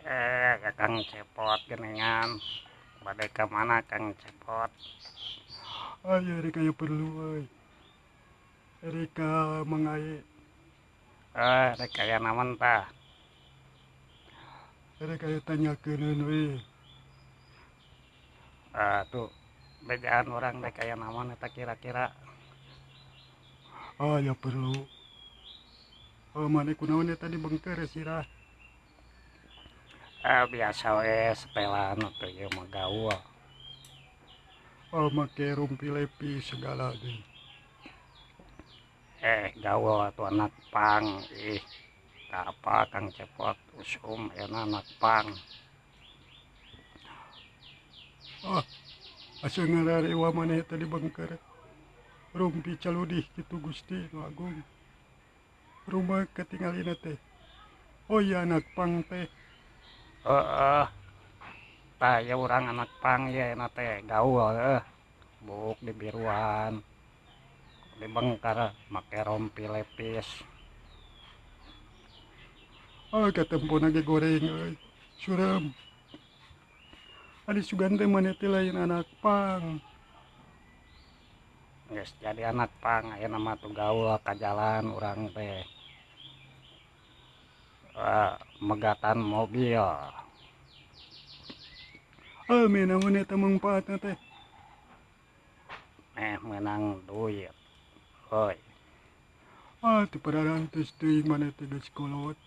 Kang Cepot geningan. Bade ka mana Kang Cepot? Ayo rek aya perlu euy. Rek ka Mangaye. Rek aya naon tah? Rek aya tanyakeun we. Tuh bejaan urang rek aya naon eta kira-kira. Aya perlu. Maneh kunaon eta dibengker sirah? Biasa we setelan atuh ieu mah gaul. Oh, make rumpi lepi segala deui. Gaul atuh anak pang. Ih, apa Kang Cepot usum ayeuna anak pang. Ah, asa ngararewa maneh teh dibengker. Rumpi caludih kitu Gusti Nu Agung. Rumah katingalina teh. Oh iya anak pang teh. Heeh. Tah ieu urang anak pang ieu ayeuna teh gaul heuh. Buuk di biruan. Dibengker make rompi lepis. Ah, katempona ge goreng euy. Sureum. Ari sugan teh maneh teh lain anak pang. Geus jadi anak pang ayeuna mah tuh gaul ka jalan urang teh. Megatan mobil. Meunang eta mangfaatna teh. Meunang duit. Heuy. Ah, teu pararantos teuing maneh teh geus kolot.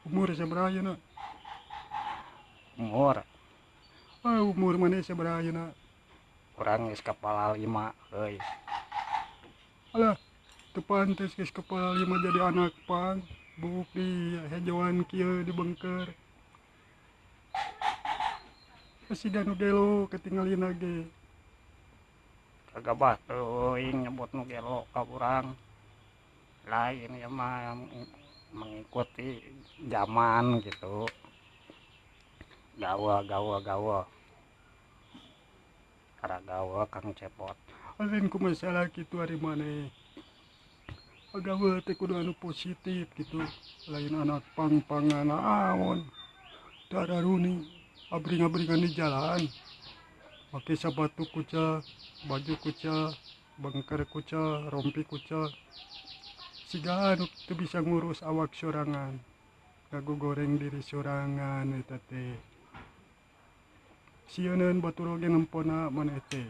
Umur sabaraha ayeuna? Umur. Ah, umur maneh sabaraha ayeuna? Urang geus kepala 5 euy. Alah, teu pantes geus kepala 5 jadi anak pang. Buuk di hejoan kieu dibengker. Siga nu gelo katingalina ge. Kagabah teuing nyebut nu gelo ka urang. Lain ieu mah mengikuti zaman gitu. Gaul gaul gaul. Kara gaul Kang Cepot. Lain ku masalah kitu ari maneh. Gaul teh kudu anu positif gitu. Lain anak pang-pangan naon. Dararuni abring-abringan di jalan. Make sapatu kucel, baju kucel, bengker kucel, rompi kucel. Siga anu teu bisa ngurus awak sorangan. Ngagogoreng diri sorangan eta teh. Sieuneun batur oge nempona maneh teh.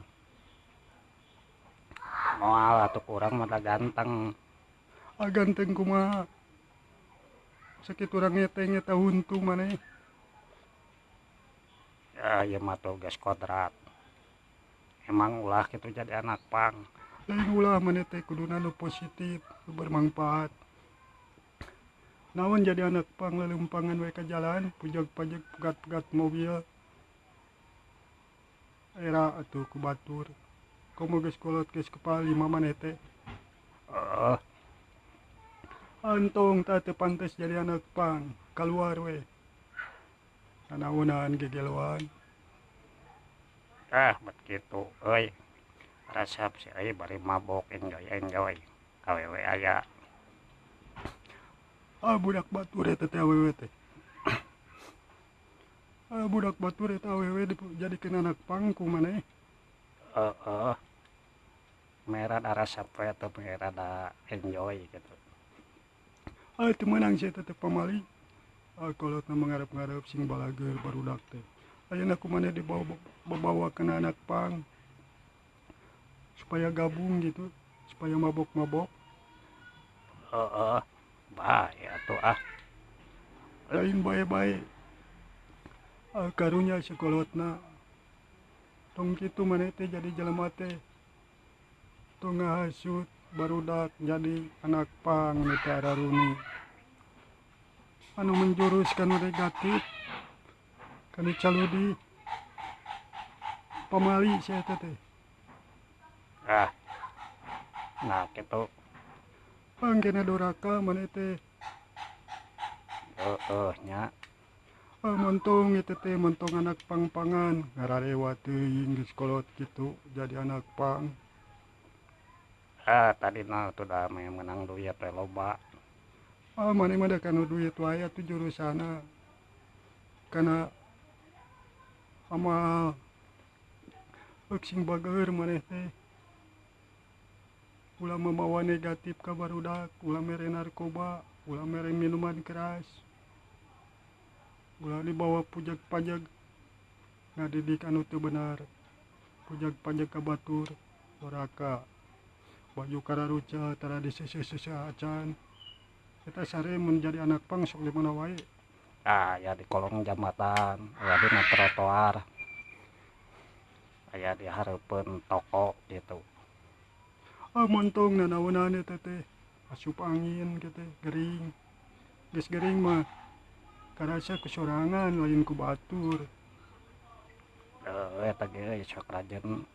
Moal atuh kurang mah ganteng. Ah, ganteng kumaha? Sakitu urang ngeteng eta huntu maneh. Ya, ieu mah tugas kodrat. Emang ulah kitu jadi anak pang. Lain ulah maneh teh kuduna nu positif, nu bermanfaat. Naon jadi anak pang lelempangan we ka jalan, pujag-pajag pegat-pegat mobil. Era atuh ku batur. Komo geus kolot geus kepala 5 maneh teh. Heeh. Antong tah teu pantes jadi anak pang, kaluar we. Nanaonan gegeloan. Ah, bet kitu euy. Resep si euy bari mabok enjoy enjoy. Awewe aya. Ah, budak batur eta teh awewe teh. Ah, budak batur eta awewe dijadikeun anak pang ku maneh. Heeh. Merah da resep we atuh merah da enjoy gitu. Ah, teu meunang sia eta teh pamali. Ah, kolotna mangarep-ngarep sing balageur barudak teh. Ayeuna ku maneh dibawa babawa kana anak pang supaya gabung gitu, supaya mabok-mabok. Heeh. Bae atuh ah. Lain bae-bae. Ah, karunya sakolotna. Tong kitu maneh teh jadi jelema teh. Tong ngahasut barudak jadi anak pang nu teh araruni. Anu menjurus kanu negatif, kanu caludi, pamali sia eta teh. Ah. Nah, kitu. Pangkena doraka maneh teh. Heeh nya. Ah, montong eta teh montong anak pang-pangan, ngararewa teuing geus kolot kitu jadi anak pang. Ah, tadi na tuh dah menang duit teh loba. Ah, maneh mah da kanu duit wae atuh jurusana. Kana amal sing bager maneh teh. Ulah mamawa negatif ka barudak, ulah mere narkoba, ulah mere minuman keras. Ulah dibawa pujag-pajag ngadidik anu teu benar. Pujag-pajag ka batur, doraka. Baju kararuca tara diseuseuh-seuseuh acan. Eta sare mun jadi anak pang sok di mana wae. Ah, aya di kolong jambatan, aya dina trotoar. Aya di hareupeun toko gitu. Ah, montong nanaonan eta teh. Asup angin kitu gering. Geus gering mah karasa ku sorangan lain ku batur. Eta ge sok rajin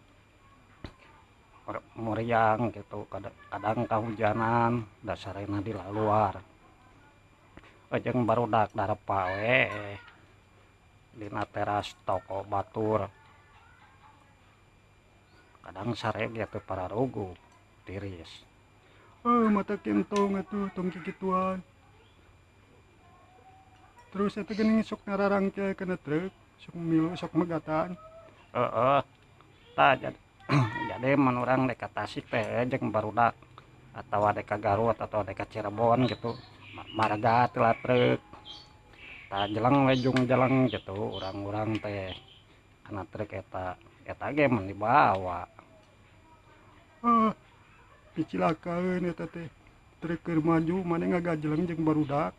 muriang gitu, kadang kahujanan dasarna di luar. Jeung barudak darepa we dina teras toko batur. Kadang sare ge teu pararuguh tiris. Mata kentong atuh tong kikituan. Terus eta geuning sok ngararangke kana truk, sok milu sok megatan. Heeh. Tah jadi mun urang dek ka Tasik teh jeung barudak atawa dek ka Garut atawa dek ka Cirebon gitu, marga teh truk. Tah jeleng we jung jeleng gitu urang-urang teh kana truk eta. Eta ge mun dibawa. Dicilakaeun eta teh. Truk keur maju maneh ngagajeleng jeung barudak.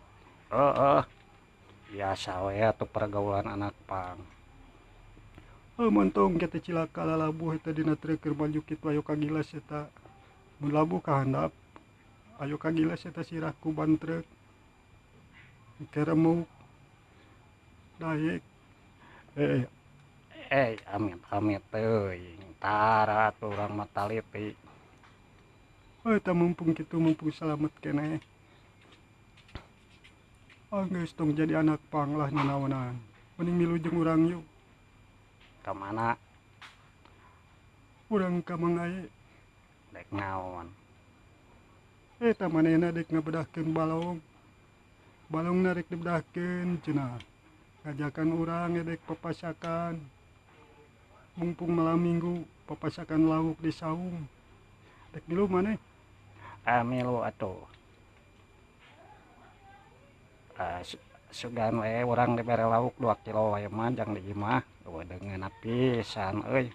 Heeh. Biasa we atuh pergaulan anak pang. Montong kita cilaka lalabuh eta dina truk keur maju kitu ayo kagilas eta. Mun labuh ka handap ayo kagilas eta sirah ku ban truk. Keremuk daek. Amit-amit teuing. Tara atuh urang mah taliti. Eta mumpung kitu mumpung salamet keneh. Ah, geus tong jadi anak pang lah nanaonan. Mending milu jeung urang yuk. Ka mana? Urang ka Mang Aye. Dek naon? Eta manehna dek ngabedahkeun balong. Balongna rek dibedahkeun cenah. Ngajakan urang dek papasakan. Mumpung malam minggu papasakan lauk di saung. Dek milu maneh? Ah, milu atuh. Sugan we urang dibere lauk 2 kilo we mah jang di imah. Eueuh deungeunna pisan euy.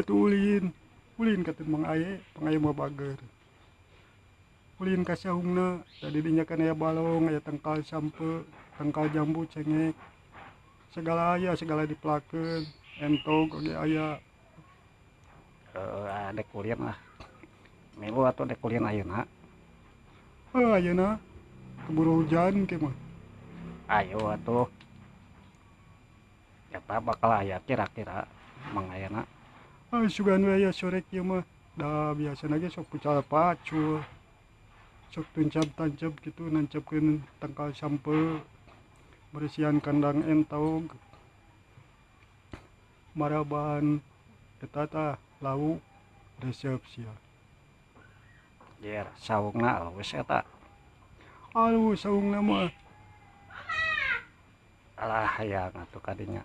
Tuh ulin. Ulin ka teh Mang Aye, Mang Aye mah bager. Ulin ka saungna, tadi dinya kan aya balong, aya tangkal sampe, tangkal jambu cengek. Segala aya, segala dipelakeun, entog oge aya. Heeh, dek ulin lah. Milu atuh dek ulin ayeuna. Ayeuna keburu hujan ke mah. Ayo atuh. Eta bakal aya kira-kira Mang Ayeuna. Sugan we aya sore kieu mah. Da biasana ge sok pucal pacul. Sok tuncap-tancap gitu nancapkeun tangkal sampe. Bersihan kandang entog. Maraban eta tah lauk resep sia. Jer saungna alus eta. Alus saungna mah. Alah hayang atuh kadinya.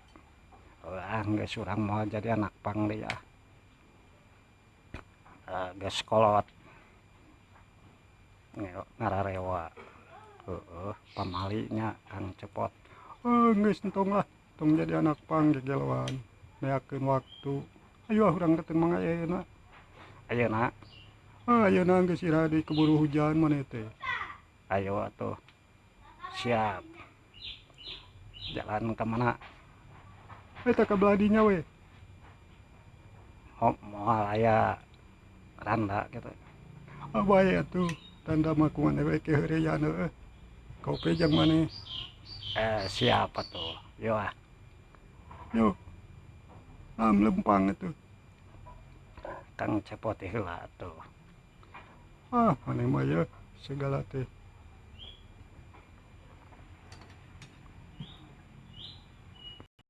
Ah, geus urang moal jadi anak pang deui ah. Geus kolot. Ngararewa. Heeh, pamalinya Kang Cepot. Geus entong lah, tong jadi anak pang gegeloan. Meakeun waktu. Ayo ah urang ka Mang Aye ayeuna. Ayeuna. Ayeuna geus iraha deui keburu hujan maneh teh. Ayo atuh. Siap. Jalan ke mana? Eta ka belah dinya we. Oh, moal aya randa gitu. Ah, bae atuh. Tanda mah ku maneh we ke heureyan heueuh. Kopi jeung maneh. Siap atuh. Yo ah. Yo. Am lempang atuh. Kang Cepot heula atuh. Ah, maneh mah ye segala teh.